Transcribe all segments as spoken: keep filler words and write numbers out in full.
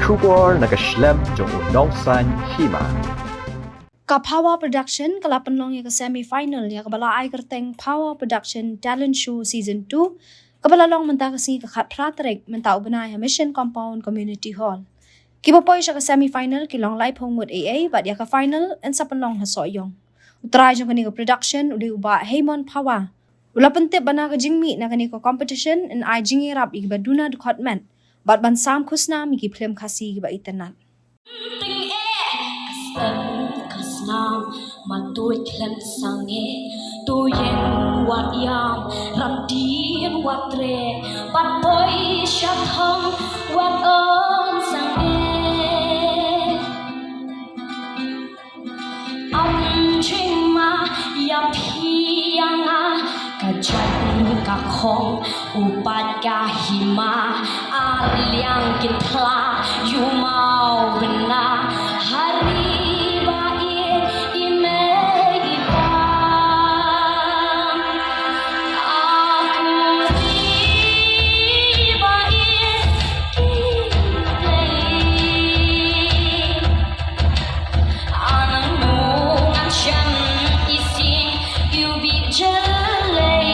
Khubor na ka shlem jong u nongsan hima. Ka Power Production ka la pynlong ïa ka semi final ïa kaba la ai kyrteng Power Production Talent Show Season two, kaba la long mynta ka sngi ka khatphra tarik mynta u bnai ha Mission Compound Community Hall. Kiba poi sha ka semi final ki long laiphew ngut ei ei bad ïa ka final yn sa pynlong ha Sohiong. U trai jong kane ka production u dei u Bah Heimon Phawa. U la pyntip ba na ka jingmih na kane ka competition yn ai jingïarap ïa kiba duna dkhot met bad ban sam khusnam ïa ki phlim Khasi kiba itynnad. Ting eh, ka stem ka snam, ma tuid khlem sangeh, tu ïeng wat ïam, rap dien wat treh, bad poi sha thong wat ym sangeh. Ap jingma ïa phi ïa nga, ka jait ka khong, u pat ka hima, ar liang kin thla, ïu maw bynna, ha ri ba ïeit, i mei i pang. Aku ri ba ïeit, ki plei. Anang nu ngan shem ising, ïu bit jelei.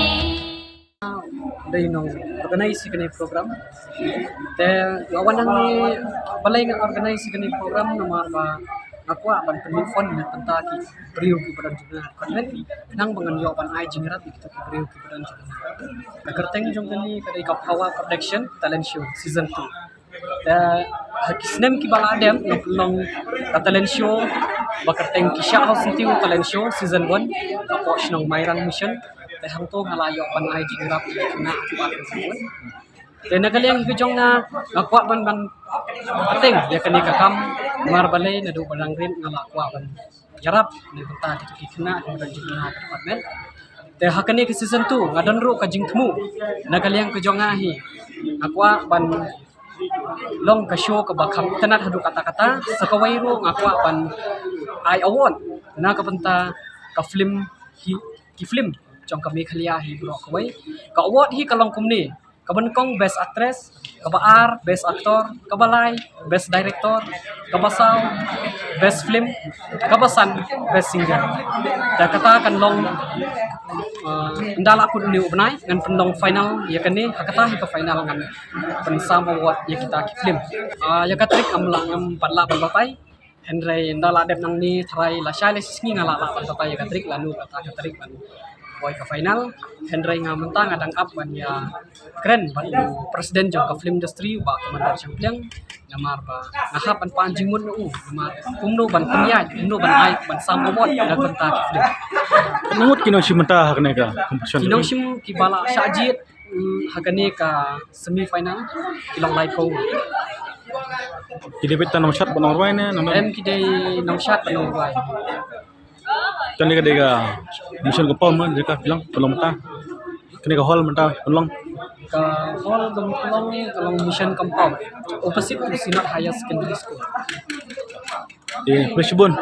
Dei nong organize ïa kane program. Te nga wan hangne balei nga organize ïa kane program namar ba nga kwah ban pynmih fund na ka bynta ki briew kiba don jingma. Khnang ba ngan ïoh ban ai jingïarap ïa kito ki briew kiba don jingma. Ka kyrteng jong kane ka dei ka Power Production Talent Show Season two. Te ha ki snem kiba la dep nga pynlong ka talent show ba kyrteng Ki Shah Hawsyntie Talent Show Season one, hapoh shnong Mairang Mission. Te hangto nga la ïoh ban ai jingïarap ïa ki khynnah kiba Te na ka liang ka jong nga, nga kwah ban, ban bteng ïa kane ka kam, namar balei naduh ba dang rit nga la kwah ban ïarap na ka bynta kito ki khynnah kiba don jingma ha ka department. Te ha kane ka season two nga don ruh ka jingthmu na ka liang ka jong nga hi, nga kwah ban long ka show kaba kham itynnad haduh katta katta. Sa kawei ruh nga kwah ban ai award na ka bynta ka film hi, ki film jong ka Meghalaya hi baroh kawei. Ka award hi ka long kumne: kaba nyngkong Best Actress, kaba ar Best Actor, kaba lai Best Director, kaba saw Best Film, kaba san Best Singer. Te kata kan long, uh, ynda la kut une u bnai ngan pynlong final ïa kane, ha kata hi ka final ngan pynsam award ïa kita ki film. Uh, ïa ka tarik ngam lah, ngam pat lah ban batai. Hynrei ynda la dep nangne tharai lashai lashisngi nga lah, lah ban batai ïa ka tarik lano kata ka tarik ban poi ka final. Hynrei nga mynta nga dang ap ban ïakren bad u president jong ka film industry, u Bah Commander Shangpliang, namar ba nga hap ban pan jingmut na u namar kumno ban pynïaid, kumno ban ai, ban sam award na ka bynta ki film. Katno ngut ki nongshim mynta ha kane ka competition? Ki nongshim kiba la shah jied, mm, ha kane ka semi final ki long laiphew. Ki dei beit tang nongshad bad nongrwai ne, nongrwai? Em, ki dei nongshad bad nongrwai. Kane ka dei ka Mission Compound ma, jaka pynlong, pynlong mynta. Kane ka hall mynta pynlong. Ka hall ka pynlong ka long Mission Compound, opposite to Synod Higher Secondary School. Te khublei shibun.